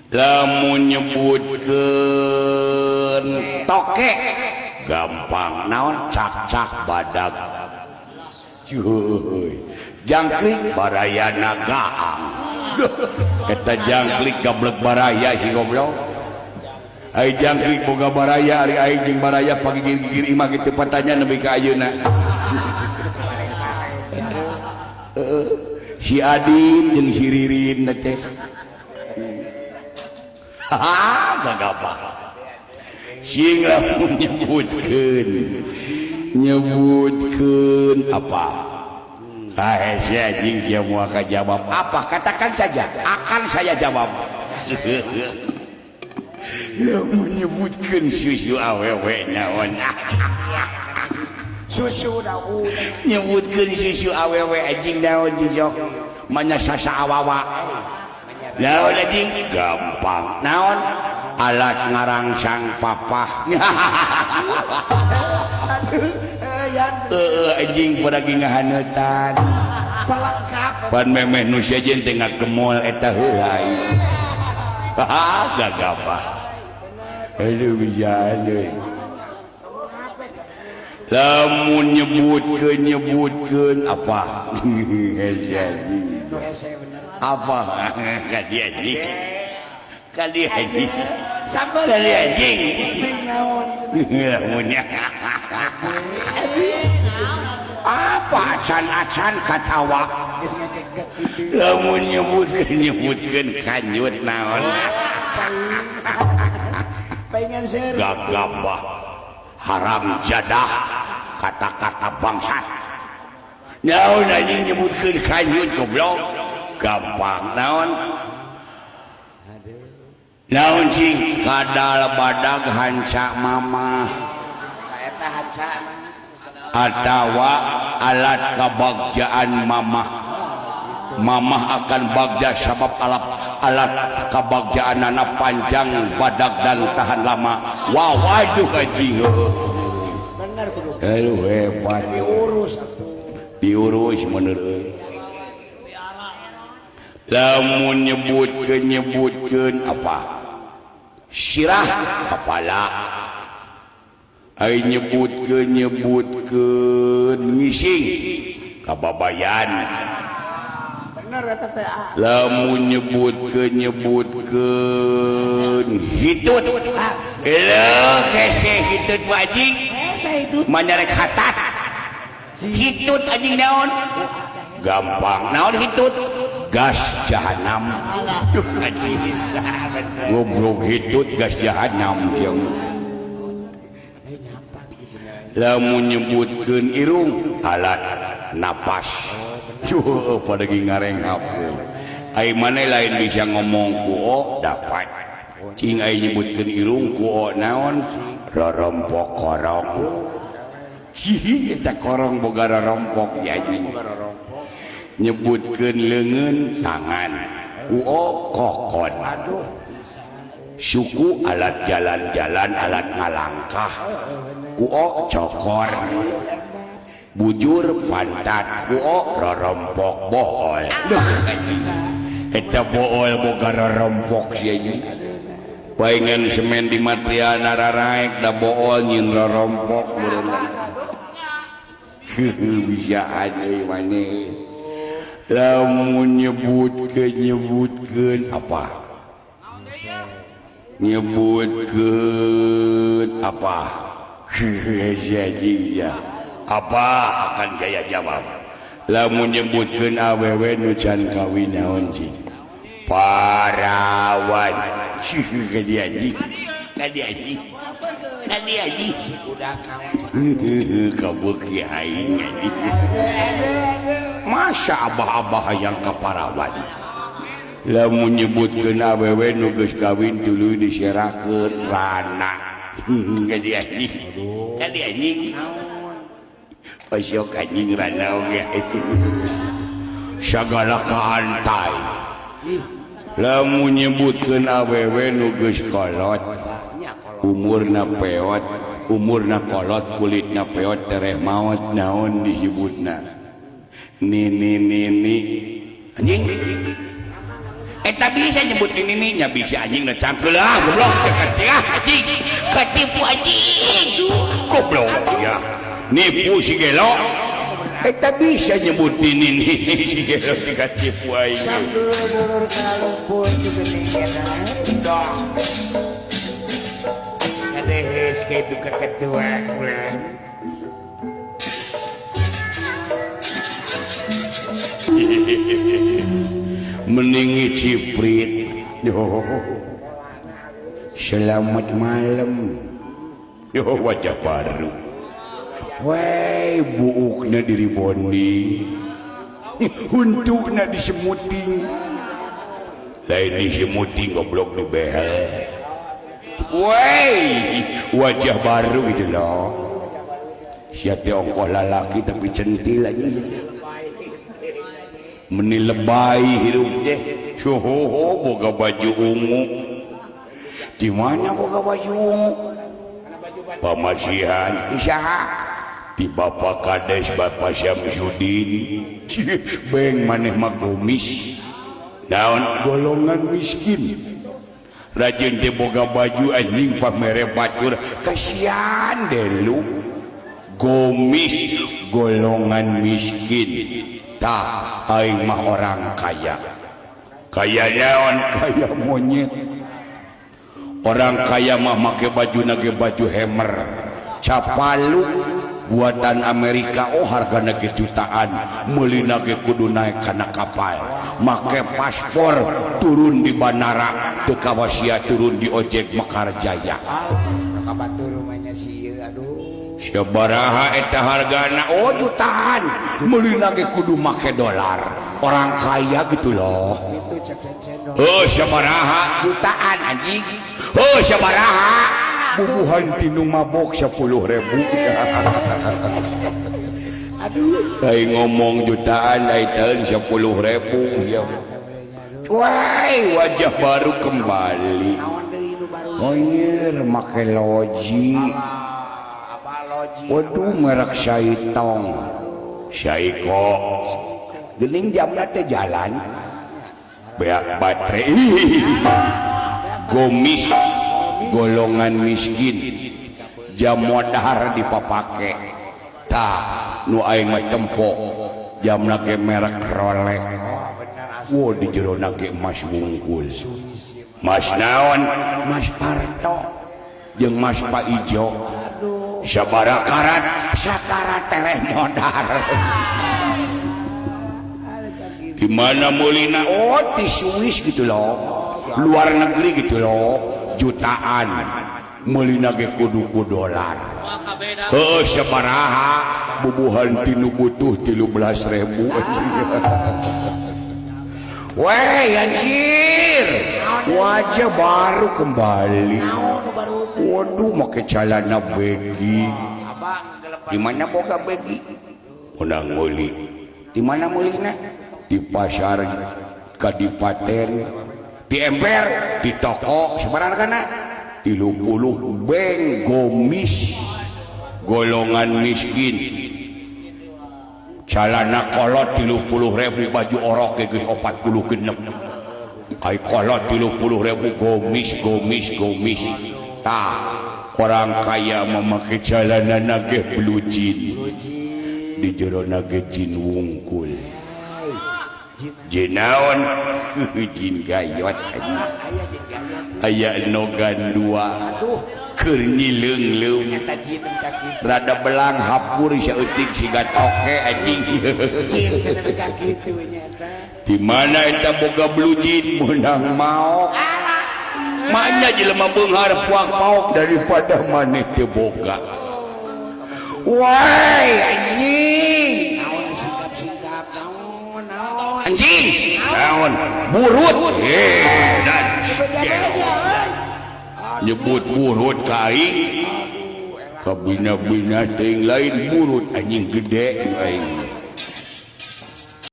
Lamun nyebutkeun toke gampang naon cak-cak badag. Cuy, jangkrik baraya nagaang. Eta jangkrik gablek baraya si goblok. Ai jangkrik boga baraya, ari aing jeung baraya pagigir-gigir imah kitu patanya nepi ka ayeuna. Si Adin jeung si Ririn teh. Haha, gagapah. Sing lamun nyebutkeun apa? Ah, si anjing sia moal kajawab. Apa? Katakan saja, akan saya jawab. Lamun nyebutkeun susu awewe naon? Susu daun. Nyebutkeun susu awewe anjing naon jijok? Manya sasa awawa. Naon anjing? Gampang. Naon? Alat ngarangsang papah. Heeh anjing pada ngahaneutan. Pelengkap. Pan memeh nu sejen teh ngagemol eta heula. Haha, gagapah. Aduh bisa deui. Lamun nyebutkeun apa? Apa? Ka dia anjing. Ka dia anjing. Sampai Ka dia anjing. Sing naon? Lamunnya. Apa acan-acan katawa? Lamun nyebutkeun kanjut naon? Pengen seuri. Gagabah. Haram jadah kata-kata bangsat. Naon anjing nyebutkeun kanjut goblok? Gampang naon? Naon cing kadal badag hanca mamah. Eta hancana. Atawa alat kabagjaan mamah. Mamah akan bagja sabab alat kabagjaanana panjang badag dan tahan lama. Wah, waduh anjing. Bener kudu. Aduh hebat. Diurus atuh. Diurus bener euy. Lamun nyebutkeun apa? Sirah kepala. Ai nyebutkeun ngising kababayan. Bener eta teh. Lamun nyebutkeun hitut. Eleuh hese hitut anjing. Hese hitut. Manyarek hatat. Hitut anjing naon? Gampang. Naon hitut? Gas jahanam. Duh anjing. Goblok hitut gas jahanam jeung. Lamun nyebutkeun irung alat napas. Cuh pada lagi ngarenghap. Ai maneh lain bisa ngomong ku o dapat. Cing ai nyebutkeun irung ku o naon? Rorompok korong. Cih eta korong boga rorompok ya anjing. Nyebutkeun leungeun tangan ku o kokon. Suku alat jalan-jalan alat ngalangkah ku o cokor. Bujur pantat ku o rorompok bool. Duh anjing. Eta bool boga rorompok sia anjing. Paingan semen di material nararaek da bool nyin rorompok meureun. Bisa aja maneh. Lamun nyebutkeun apa? Nyebutkeun apa? Ya. Apa akan saya jawab? Lamun nyebutkeun awewe nu can kawin naon cing? Parawan. Ka dia anjing. Ka dia anjing. Ka dia anjing. Kabeuki aing anjing. Masa abah-abah hayang ka parawan? Lamun nyebutkeun awewe nu geus kawin tuluy diserakeun rana. Ka dia anjing. Ka dia anjing. Osok anjing rana oge. Sagala kaantai. Lamun nyebutkeun awewe nu geus kolot, umurna peot, umurna kolot, kulitna peot, tereh maot naon disebutna? Nini nini anjing. Eta bisa nyebut ini nya bisa anjing ngecangkeul ah goblok ah anjing ketipu anjing goblok ya nipu si gelo eta bisa nyebut ini nih si gelo dikatipu aing dulur kalumpur geuning eta dong adehes kitu ka ketua ulah meningi ciprit. Yo. Selamat malam. Yo wajah baru. Weh buukna diri bondi. Huntukna disemuting. Lain disemuting goblok dibehel. Weh wajah baru gitu loh. Sia teh ongkoh lalaki tapi centil aja. Meni lebay hirup teh. Soho boga baju ungu. Di mana boga baju ungu? Pamasihan isaha? Di Bapak Kades Bapak Syamsudin. Beng maneh mah gomis. Naon golongan miskin. Rajin teh boga baju anjing pamere batur. Kasihan delu. Gomis golongan miskin. Tah aing mah orang kaya. Kaya naon? Kaya monyet. Orang kaya mah make baju nage baju hemer capalu buatan Amerika. Oh hargana ge jutaan. Meuli nage kudu naik kana kapal. Make paspor turun di bandara teu kawasia turun di ojek Mekar Jaya. Kabatur rumahnya si ieu aduh. Sabaraha eta hargana? Oh jutaan. Meuli nage kudu make dolar. Orang kaya gitu loh. Oh sabaraha jutaan anjing. Oh sabaraha bubuhan tinu mabok 10.000. Aduh. Ai ngomong jutaan ai taeun 10.000 ya. Wah, wajah baru kembali. Anjir make loji. Waduh merek Saitong. Saiko. Gening jamna teh jalan. Beak baterai. Gomis golongan miskin. Jam modar dipapake. Tah nu aing mah tempo. Jamna ge merek Rolex. Wo di jerona ge emas wungkul. Mas naon? Mas Parto jeung Mas Paijo. Sabaraha karat? Sakarat tereh modar. Di mana meulina? Oh di Swiss gitu loh. Luar negeri gitu loh. Jutaan. Meulina ge kudu ku dolar. Heuh sabaraha bubuhan tinu butuh 13.000. Weh anjir. Wajah baru kembali. Waduh make celana begi. Di mana boga begi? Unang meuli. Di mana meulina? Di pasar Kadipaten, di emper, di toko sabaraha hargana? 30 beng gomis golongan miskin. Calana kolot 30.000 baju orok geus 46. Ai kolot 30.000 gomis gomis gomis. Tah orang kaya memakai celana nage blue jean. Di jero nage jin wungkul. Jin naon? Jin gayot anjing. Aya nogan dua. Keur nyileung-leung. Rada belang hapur saeutik siga toke anjing. Di mana eta boga blue jean meunang maok. Maknya jelema beunghar puak paok daripada maneh teu boga. Woi anjing. Naon sikap-sikap naon naon. Anjing. Naon? Burut. Dan nyebut burut ka aing. Kabina-bina teuing lain burut anjing gede aing.